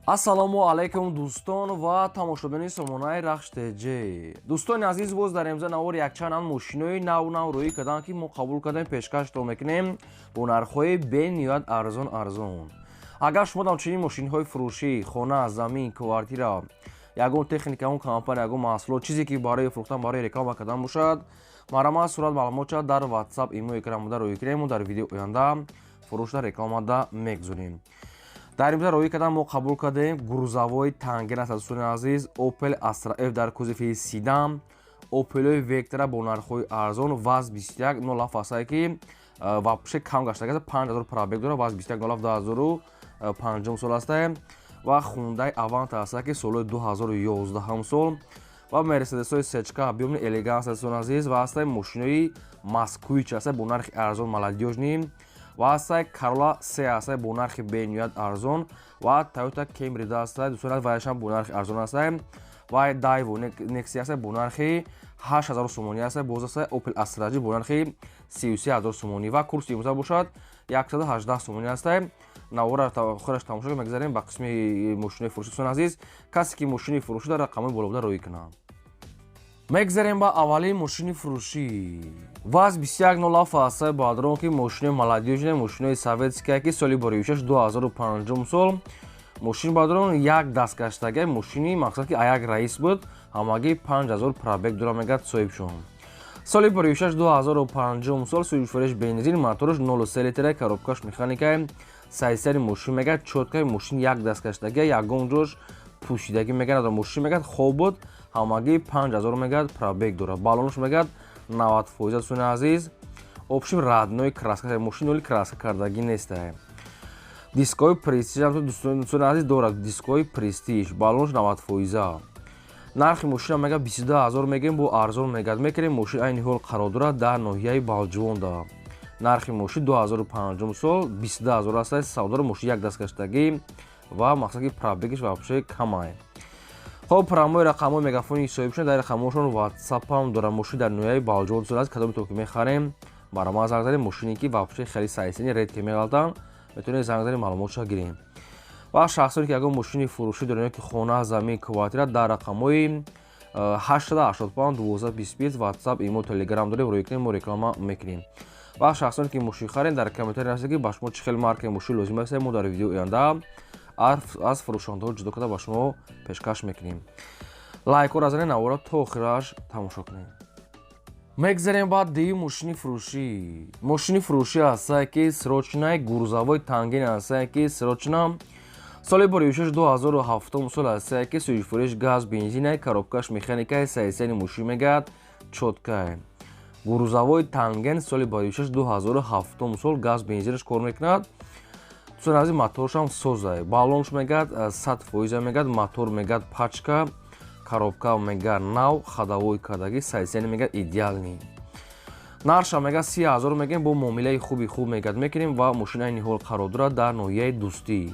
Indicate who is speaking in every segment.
Speaker 1: Ассалому алайкум, дӯстон ва тамошобинони сомонаи Рахш ТЖ. Дӯстони азиз, боз дар имза навор якчанд мошинои нав нав рӯӣ карданд, ки мо қабул кардем, пешкаштон мекунем бо нархҳои бениҳоят арзон арзон. Агар шумо дар чунин мошинҳои фурӯшӣ, хона, замин, квартира, ягон техника, ягон компания, ягон маҳсулот, чизе ки барои фурӯхтан, барои реклама кардан бошад, марҳамат, сурат, маълумотша дар WhatsApp, имо, экран буда рӯӣ кунем. Мо дар видео оянда фурӯшда, рекламада мегузорем. Дар имза роҳӣ кардан мо қабул кардем грузовой Танген аст, дӯстони азиз, Opel Astra F дар кузови седан, Opel Vectra бо нархҳои арзон, ВАЗ 2107 астае, ки вообще кам гаштага, 5000 пробег дорад, ВАЗ 2107, 2005 сол астае, ва Hyundai Avante астае, ки солҳои 2011 сол, ва Мерседесҳои сечка, объёмный, элеганс, дӯстони азиз, ва астаи мошинои Москвич астае бо нархи арзон, молодёжный, ва ҳастаи Corolla се ҳастаи бо нархи бениҳоят арзон, ва Toyota Camry ҳастаи, дӯстони азиз, ваяшам бо нархи арзон ҳастаи, ва Daewoo Nexia ҳастаи бо нархи 8000 сомонӣ ҳастаи, боз ҳастаи Opel Astra J бо нархи 33 000 сомонӣ, ва курси имрӯза бошад 118 сомонӣ ҳастаи. Навора охираш тамошо. Мегзарем ба қисми мошинои фурӯшӣ. Дӯстони азиз, касе ки мошини фурӯшӣ дар рақамҳои боло буда рӯӣ кунад. Мегзарем ба аввалин мошини фурӯшӣ. ВАЗ 2107 ҳастаи бадрон, ки мошинои молодёжный, мошинои советская, ки соли боривишаш 2005 сол. Мошин бадрон як дастгаштагай, мошини мақсад ки аяк раис буд, ҳамагӣ 5000 пробег дора, мегӯяд соҳибшон. Соли боривишаш 2005 сол, сӯзишвориш бензин, мотораш 0,3 литра, коробкаш механикай, сайсари мошин мегӯяд чёткай, мошин як дастгаштагай, ягон ҷош пӯшидагӣ мегӯяд. Мошин мегӯяд хоб буд, ҳамагӣ 5000 мегӯяд пробег дорад, баллонаш мегӯяд 90%. Дӯстони азиз, общем, родной краска, мошин ноли краска кардагӣ нестае. Дискҳои Престиж, дӯстони азиз, дорад дискҳои Престиж, баллонаш 90%. Нархи мошина мега 22 000 мегӯем, бо арзон мегӯяд мекунем. Мошин айни ҳол қарор дорад дар ноҳияи Балҷувонда. Нархи мошин 2005 сол 22 000 аст. Савдоро мошин як дастгаштагӣ ва мақсад ки пробегиш вообще камай. Хоб, прямой рақамҳои мегафони соҳибшон, дар рақамҳошон ватсапам дорад. Мошин дар ноҳияи Балҷувон аст. Кадоме то ки мехарем, барома занг занем. Мошине ки вообще хеле сайсини редко меғалтанд, метавонед занг занем, маълумотша гирем. Ва шахсоне ки ягон мошини фурӯшӣ дорем, ки хона, замин, квартира, дар рақамҳои 885 12 25 ватсап, имо, телеграм дорем, рӯй кунем, мо реклама мекунем. Ва шахсоне ки мошин харем, дар комментарий нависед, ки ба шумо чӣ хел маркаи мошин лозим аст. Мо дар видеои оянда аз фурӯшандаҳо ҷудо карда ба шумо пешкаш мекунем. Лайкҳоро занед, навора то охираш тамошо кунед. Мегзарем ба дуюм мошини фурӯшӣ. Мошини фурӯшӣ ҳастае, ки срочный грузовой Танген ҳастае, ки срочно, соли боришаш 2007 сол ҳастае, ки сӯзишвориш газ, бензинай, коробкаш механикай, сайсани мошин мегӯяд чёткай. Грузовой Танген, соли боришаш 2007 сол, газ, бензинаш кор мекунад. Дӯстони азиз, моторшам созай, баллонш мегӯяд 100%, мегӯяд мотор мегӯяд пачка, коробка мегӯяд нав, ходовой кардагӣ, сайсани мегӯяд идеальный. Нарша мегӯяд 30 000 мегӯем, бо муомилаи хуби хуб мегӯяд мекунем. Ва мошин айни ҳол қарор дорад дар ноҳияи Дӯстӣ.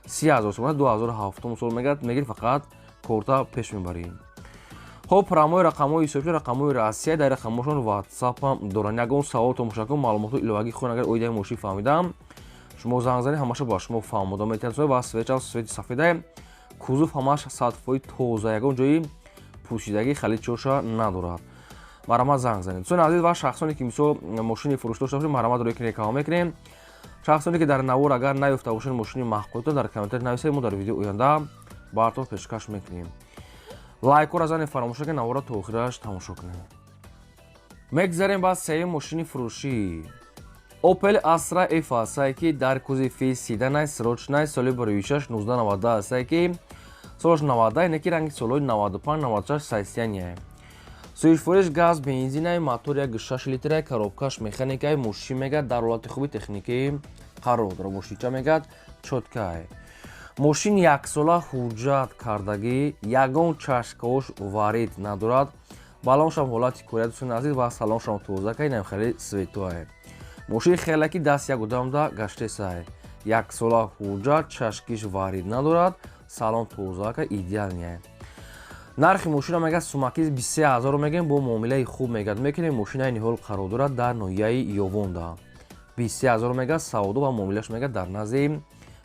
Speaker 1: 30 000 сомона, 2007 сол мегӯяд мегирӣ, фақат корта пеш мебарӣ. Хоб, прямой рақамҳои ҳисобшуда, рақамҳои Россия, дар рақамҳошон ватсапам доранд. Ягон савол томошакун, маълумотҳо иловагӣ хон, агар оидаи мошин фаҳмидам, шумо занг занед, ҳамаша ба шумо фаҳмода метавонад. Ва свеча свети сафеда, кузов ҳамаш 100% тоза, ягон ҷои пӯшидагӣ халичоша надорад. Марҳамат, занг занед, дӯстони азиз. Ва шахсоне ки мисол мошини фурӯш дошта бошед, марҳамат, рӯи реклама мекунем. Шахсоне ки дар навор агар наёфта бошед мошини маҳқултон, дар комментарий нависед, мо дар видео оянда бартон пешкаш мекунем. Лайкҳоро занед, фаромӯш накунед, навора то охираш тамошо кунед. Мегзарем ба сеюм мошини фурӯшӣ. Opel Astra F ҳастае, ки дар кузови седанай, срочный, соли бароишаш 1990 ҳастае, ки солаш 90, не ки ранги солҳои 95, 96 состояние. Сӯзишвориш газ, бензинай, мотор 1,6 литрай, коробкаш механикай. Мошин мегӯяд дар ҳолати хуби техникӣ қарор дорад. Мошинча мегӯяд чёткай. Мошин яксола ҳуҷҷат кардагӣ, ягон чашкаош варид надорад, баллоншам ҳолати кория, дӯстони азиз, ва салоншам тоза кай, нам хеле светлай. Мошин хеле ки даст як одамда гаштесай. Яксола ҳуҷҷат, чашкиш варид надорад, салон тоза кай, идеальный. Нархи мошина мегӯяд сумаки 23 000 мегӯем, бо муомилаи хуб мегӯяд мекунем. Мошин айни ҳол қарор дорад дар ноҳияи Ёвонда. 23 000 мегӯяд савдо ва муомилаш мегӯяд дар назди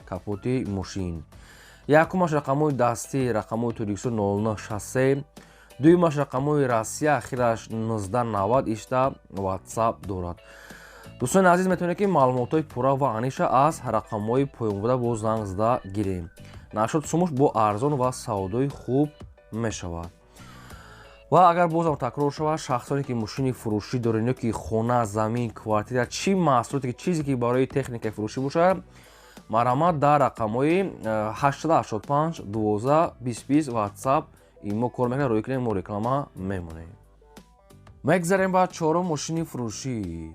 Speaker 1: капоти мошин. Якумаш рақамҳои дастӣ, рақамҳои Тоҷикистон 0963, дуюмаш рақамҳои Россия, ахираш 1990, ишта WhatsApp дорад. Дӯстони азиз, метавонед ки маълумотҳои пурра ва аниша аз рақамҳои поёнбуда бо занг зада гирем. Нашуд, сумуш бо арзон ва савдои хуб мешавад. Ва агар бозам такрор шавад, шахсоне ки мошини фурӯшӣ доред ё ки хона, замин, квартира, чӣ маҳсулоте ки чизе ки барои техникаи фурӯшӣ бошад, марҳамат дар рақамҳои 885 12 20 WhatsApp имо кор мекунад, рӯй кунем, мо реклама мемонем. Мегзарем ба чорум мошини фурӯшӣ.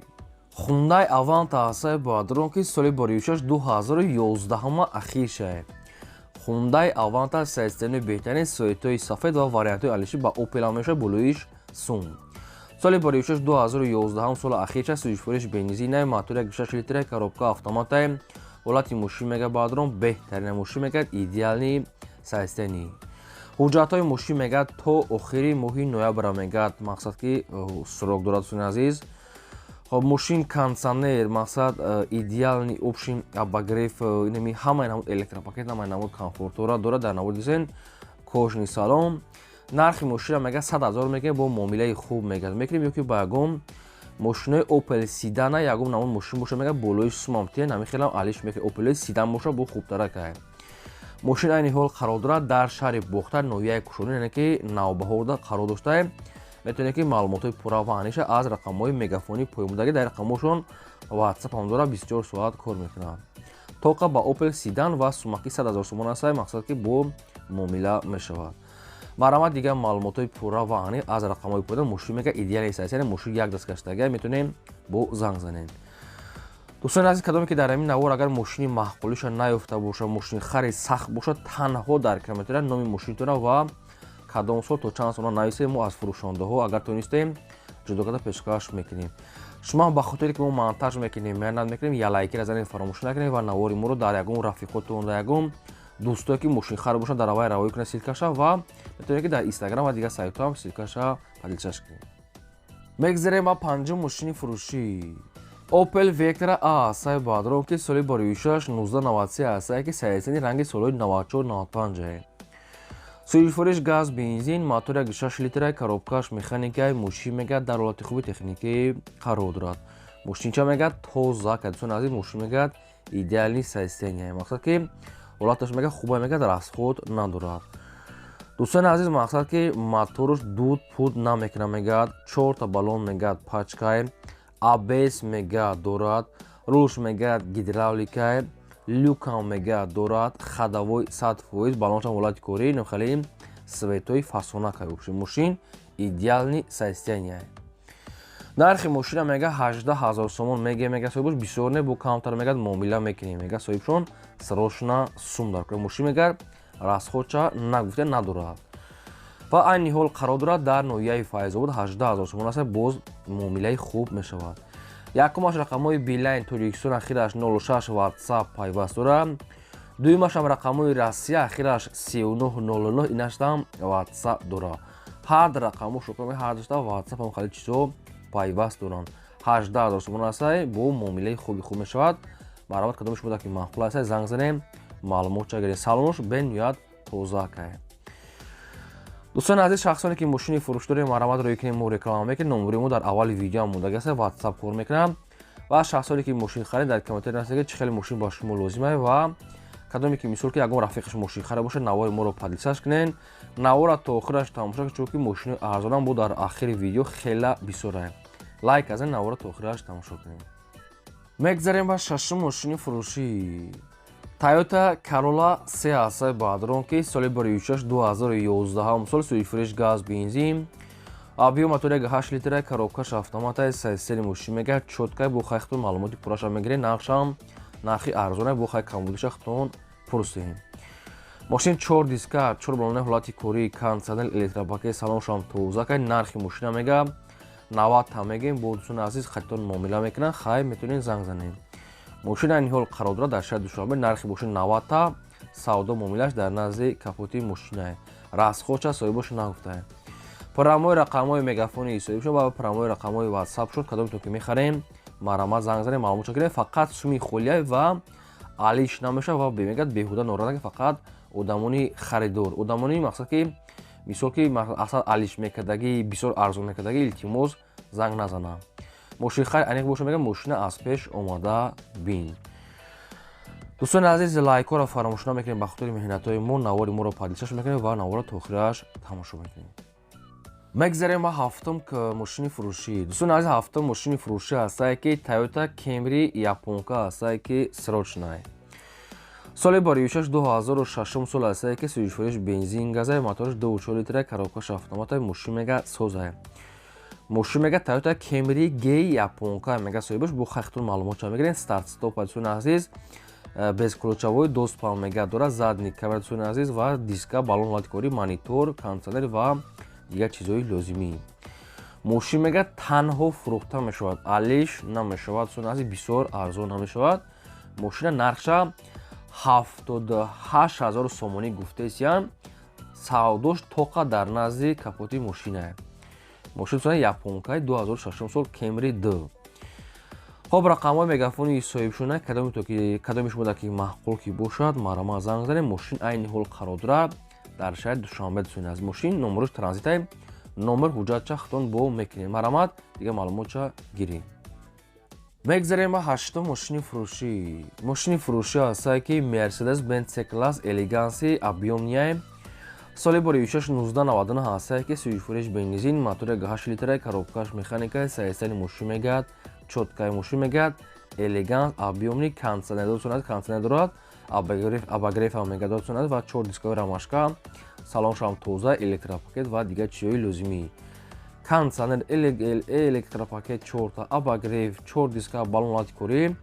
Speaker 1: Хундай Аванта ҳастае бадрон, ки соли боришаш 2011 ахир шавад. Хундай Аванта состояние беҳтарин, цветои сафед ва вариантҳои алиши ба Опел ҳам мешавад, болоиш сум. Соли боришаш 2011 соли ахир шавад, сӯзишвориш бензинай, мотори 6 литра, коробка автоматай. Ҳолати мошин мега бадрон беҳтарина, мошин мегӯяд идеальный состояние. Ҳуҷҷатҳои мошин мегӯяд то охири моҳи ноябра мегӯяд, мақсад ки срок дорад, дӯстони азиз. Хоб, мошин кондиционер, мақсад идеальный, общий обогрев, инами ҳамаи намуд электропакет, ҳамаи намуд комфортора дорад. Дар наводи дисен кожаный салон. Нархи мошина мегӯяд 100 000 мегӯяд, бо муомилаи хуб мегӯяд мекунем, ё ки ба ягон мошинои Опел седана ягон намуд мошин боша, мегӯяд болои сумам тиен ҳамин хелам алиш мекунем. Опелои седан боша, бо хубтаракай. Мошин айни ҳол қарор дорад дар шаҳри Бохтар, ноҳияи Кушонӣ, яъне ки Навбаҳорда қарор доштаем. Метавонед ки маълумотҳои пурра ва аниша аз рақамҳои мегафонӣ поёнбудагӣ, дар рақамҳошон WhatsApp ҳам дорад, 24 соат кор мекунад. Тоқа ба Опел седан ва сумаки 100 000 сомон аст, мақсад ки бо муомила мешавад. Марҳамат, дигар маълумотҳои пурра ва аниқ аз рақамҳои поён. Мошин мега идеальный состояние, мошин як даст гаштага, метавонем бо занг занем. Дӯстони азиз, кадоме ки дар ҳамин навор агар мошини маъқулиша наёфта бошад, мошини хари сахт бошад, танҳо дар комментария номи мошинтона ва кадом сол то чанд сона нависем, мо аз фурӯшондаҳо агар тонистем ҷудо карда пешкаш мекунем. Шумо ба хотире ки мо монтаж мекунем, меҳнат мекунем, я лайкира занед, фаромӯш накунед ва навори моро дар ягон рафиқотон, дар ягон дӯстое ки мошинхар бошанд, дар авваи равоӣ кунед ссылкаша ва метавонед ки дар Инстаграм ва дигар сайтҳо ҳам ссылкаша поделиться кунед. Мегзарем ба панҷум мошини фурӯшӣ. Opel Vectra A сай бадрон, ки соли боришаш 1993 ҳастае, ки состояние ранги солҳои 94-95. Сӯзишвориш газ, бензин, мотор 1,6 литра, коробкаш механикай. Мошин мегӯяд дар ҳолати хуби техникӣ қарор дорад. Мошинча мегӯяд тоза ка, дӯстони азиз, мошин мегӯяд идеальный состояние, мақсад ки ҳолаташ мегӯяд хуба, мегӯяд расход надорад. Дӯстони азиз, мақсад ки моторш дуд пуд намекунад, мегӯяд чорта баллон мегӯяд пачкай, АБС мегӯяд дорад, рулш мегӯяд гидравликай, люкам мегӯяд дорад, ходовой 100%, баллоншам ҳолати корӣ, хеле цветои фасонакай. Вообще мошин идеальный состояние. Нархи мошина мега 18 000 сомон меге, мега соҳибош бисёр не, бо камтар мегӯяд муомила мекунем, мега соҳибшон срочно сум дар кунад. Мошин мегӯяд расходча нагуфта надорад ва айни ҳол қарор дорад дар ноҳияи Файзобод. 18 000 сомон аст, боз муомилаи хуб мешавад. Якумаш рақамҳои Билайн Тоҷикистон, ахираш 06, WhatsApp пайваст дорад. Дуюмашам рақамҳои Россия, ахираш 3909, инаштам WhatsApp дорад. Ҳар рақамҳо шукр, ҳар душта WhatsApp ҳам хеле чизо пайваст доранд. 18 000 сомон астай, бо муомилаи хуби хуб мешавад. Марҳамат, кадоми шумо ки маъқул астай, занг занем, маълумот гирем. Салонош бениҳоят тоза кай. Дӯстони азиз, шахсоне ки мошини фурӯш дорем, марҳамат рӯй кунем, мо реклама мекунем. Номери мо дар аввали видео ҳам мондаги аст, WhatsApp кор мекунам. Ва шахсоне ки мошин харид, дар комментария нависед, ки чӣ хеле мошин ба шумо лозим ай ва кадоме ки мисол ки ягон рафиқаш мошин харида бошад, навори моро поделиться кунен, навора то охираш тамошо кунед, чунки мошини арзонам бо дар ахири видео хела бисёр. Лайк аз ин навора то охираш тамошо кунем. Мегзарем ба шашум мошини фурӯшӣ. Toyota Corolla се ҳастаи баъдрон, ки соли боришаш 2011 сол, сӯзишвориш газ, бензин, объём мотор 8 литра, коробкаш автоматай. Состояние мошин мегӯяд чёткай, бо хайхтон маълумоти пурраша мегиред. Нархшам нархи арзонай, бо хай камбудиша худтон пурсем. Мошин чор диска, чор балонаи, ҳолати корӣ, кондиционер, электропакет, салоншам тоза кай. Нархи мошина мега 90 та мегем, бо дӯстони азиз хатитон муомила мекунанд, хай метавонед занг занед. Мошин айни ҳол қарор дорад дар шаҳри Душанбе. Нархи мошин 90 та, савдо муомилаш дар назди капоти мошинае. Расходча соҳибош нагуфтае. Прямой рақамҳои мегафони соҳиб шуд ва прямой рақамҳои WhatsApp шуд. Кадомето ки мехарем, марҳамат, занг занем, маълумот гирем. Фақат суми холия ва алиш намешавад ва мегӯяд беҳуда нороза, фақат Одамони харидор, одамони мақсад ки мисол ки асал алиш мекардагӣ, бисёр арзон мекардагӣ, илтимос, занг назанам. Мошинхари аниқ боша, мега, мошина аз пеш омада бин. Дӯстони азиз, лайкҳоро фаромӯш намекунем. Ба хотири меҳнатҳои мо навори моро поделиться мекунем ва наворро то охираш тамошо мекунем. Мегзарем ба ҳафтум мошини фурӯшӣ. Дӯстони азиз, ҳафтум мошини фурӯшӣ ҳастае, ки Тойота Кемри японка ҳастае, ки срочная. Соли бароишаш 2006 сол ҳастае, ки сӯзишвориш бензин, газай, мотораш 2,4 литра, коробкаш автомата. Мошин, мега, созае. Мошин, мега, Тойота Кемри Г японка, мега, соҳибаш бо хахтун маълумотча мегирем. Старт стоп, дӯстони азиз, бесключевой доступ мега дорад, задний камера, дӯстони азиз, ва диска, баллон ҳолати, монитор, кондитсионер ва дигар чизҳои лозимӣ. Мошин, мега, танҳо фурӯхта мешавад, алиш намешавад. Дӯстони азиз, бисёр арзон намешавад. Мошина нархша 78 000 сомонӣ гуфтаистиян. Савдош тоқа дар назди капоти мошинае. Мошин японкаи 2006 сол, Кемри д. Хоб, рақамҳои мегафони соҳибшуна, кадоми шумо ки маъқул ки бошад, марама занг занем. Мошин айни ҳол қарор дорад дар шаҳри Душанбе. Дӯстони азиз, мошин номерош транзитай, номер ҳуҷҷатча хитон бо мекунем. Марамат, дигар маълумотча гирем. Мегзарем ба ҳаштум мошини фурӯшӣ. Мошини фурӯшӣ ҳастае, ки Мерседес Бенц С класс элеганси объёмный, соли боришаш 1999 ҳастае, ки сӯзишвориш бензин, мотори 8 литра, коробкаш механика. Состояние мошин, мегӯяд, чёткая. Мошин, мегӯяд, элеганс, объёмный, кондитсионер, кондитсионер дорад, обогрев ҳам, мегӯяд, дорад ва чор дискаи рамашка, салоншам тоза, электропакет ва дигар чизҳои лозимӣ. Кондитсионер, электропакет чорта, обогрев, чор диска, баллон ҳолати корӣ.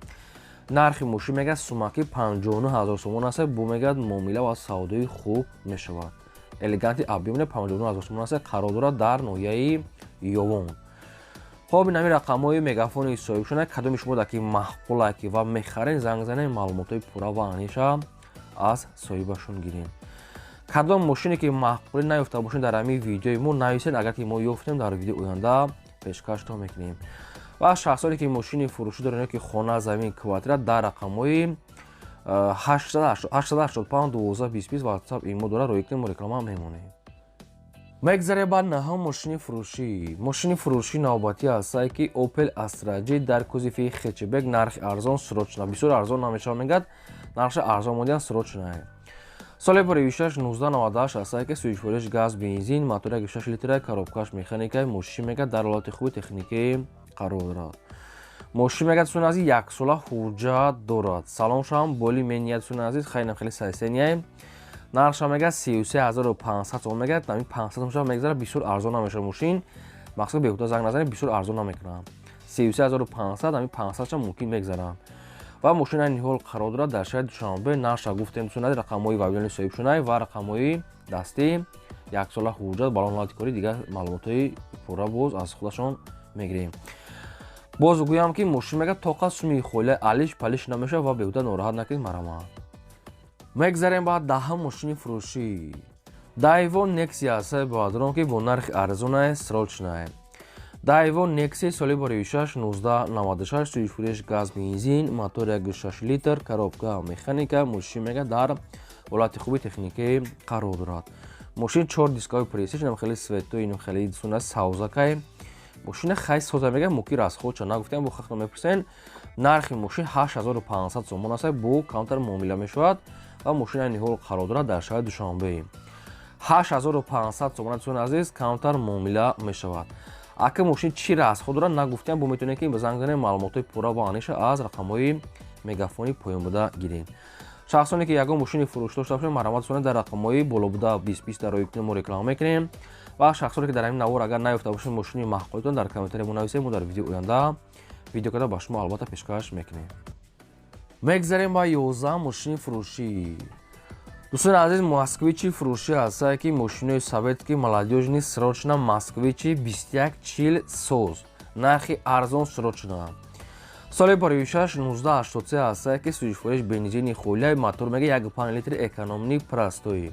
Speaker 1: Нархи мошин, мегӯяд, сумаки 59 ҳазор сомон аст. Бу, мегӯяд, муомила ва савдои хуб мешавад. Элеганти объёмный 59 ҳазор сомон аст, қарор дорад дар ноҳияи Ёвон. Хоб, инами рақамҳои мегафони соҳибшона. Кадоми шумо даки маъқула ки ва мехарен, занг занем, маълумотҳои пурра ва аниша аз соҳибашон гирем. Кадом мошине ки маъқулӣ наёфта бошед, дар ҳамин видеои мо нависед. Агар ки мо ёфтем, дар видеои оянда пешкаштон мекунем. Ва шахсоне ки мошини фурӯшӣ доранд, ки хона, замин, квартира, дар рақамҳои 885 12 20 WhatsApp, имо дорад, роӣ кунем, мо реклама мемонем. Мегзарем ба наҳум мошини фурӯшӣ. Мошини фурӯшӣ навбатӣ ҳастае, ки Opel Astra J дар кузови хэтчбек, нархи арзон, срочно. Бисёр арзон намешавад, мегӯяд, нархша арзон модиан, срочно. Соли бароишаш 1998 ҳастае, ки сӯзишвориш газ, бензин, мотори 6 литра, коробкаш механика. Мошин, мегӯяд, дар ҳолати хуби техникӣ қарор дорад. Мошин, мегӯяд, дӯстони азиз, яксола ҳуҷҷат дорад, салоншам более-менее, дӯстони азиз, хеле хеле состояние. Нархша, мегӯяд, 33 500 сомон. Мегӯяд, ҳамин 500 сомон мегзарад, бисёр арзон намешавад мошин. Мақсад, беҳуда занг назанед, бисёр арзон намекунам. 33 500, ҳамин 500-ша мумкин мегзарам. Ва мошин айни ҳол қарор дорад дар шаҳри Душанбе. Нархша гуфтем, дӯстони азиз, рақамҳои вавилони соҳибшунай ва рақамҳои дастӣ, яксола ҳуҷҷат, баллон ҳолати корӣ. Дигар маълумотҳои пурра боз аз худашон мегирем. Боз гӯям, ки мошин, мегӯяд, тоқа суми холя алиш палиш намешавад ва беҳуда нороҳат накунед, марама. Мегзарем ба даҳум мошини фурӯшӣ. Дайво Нексия ҳастае, бародарон, ки бо нархи арзонае, срочное. Дайво Нексия, соли бароишаш 1996, сӯзишвориш газ, бензин, мотор 1,6 литр, коробка механика. Мошин, мега, дар ҳолати хуби техникӣ қарор дорад. Мошин чор дискаҳои пресиш, инам хеле светои, инам хеле суна савзакай. Мошина хай соза, мега, муки расходша нагуфтем, бо хахто мепурсен. Нархи мошин 8500 сомон аст, бо камтар муомила мешавад ва мошин айни ҳол қарор дорад дар шаҳри Душанбе. 8500 сомон, дӯстони азиз, камтар муомила мешавад. Ака, мошин чӣ расход дорад, нагуфтем, бо метавонед ки занг занем, маълумотҳои пурра ва аниша аз рақамҳои мегафони поён буда гирем. Шахсоне ки ягон мошини фурӯш дошта бошед, марҳамат дӯстоне, дар рақамҳои боло буда 20 20 дар рои кунем, мо реклама мекунем. Ва шахсоне ки дар ҳамин навор агар наёфта бошед мошини маъқулитон, дар комментария мо нависед, мо дар видеои оянда видео карда ба шумо албатта пешкаш мекунем. Мегзарем ба 11 мошини фурӯшӣ. Дӯстони азиз, Москвичи фурӯшӣ ҳастае, ки мошинои советский, молодёжный, срочно. Москвичи 2140 соз, нархи арзон, срочно. Соли бароишаш 1983 ҳастае, ки сӯзишвориш бензини холия, мотор, мега, 1,5 литри, экономный, простой,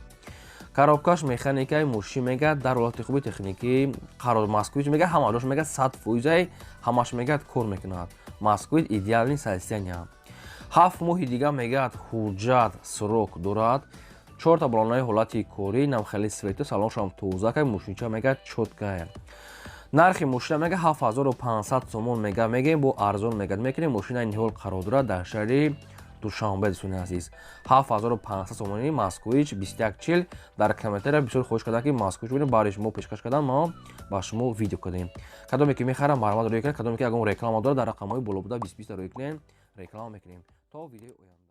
Speaker 1: коробкаш механикаи. Мошин, мега, дар ҳолати хуби техникӣ қарор. Москвич, мега, ҳама ҷош, мега, 100 фоизай, ҳамаш, мегӯяд, кор мекунад. Москвич идеальный состояние. 7 моҳи дига, мегӯяд, ҳуҷҷат срок дорад. Чорта балонаи ҳолати корӣ, нам хеле свету, салоншам тоза кай, мошинча мега чёткая. Нархи мошина мега 7500 сомон мега, мегем бо арзон мега мекунем. Мошина ниҳол қарор дорад дар шаҳри Душанбе, дӯстони азиз. 7500 сомонӣ Москвич 2140. Дар комментария бисёр хоҳиш кардам, ки Москвич бинем, барои шумо пешкаш кардам, мо ба шумо видео кардем. Кадоме ки мехарам, марҳамат, рӯй кунед. Кадоме ки ягон реклама дорад, дар рақамҳои боло буда 20 20 рӯй кунед, реклама мекунем. То видеои оянда.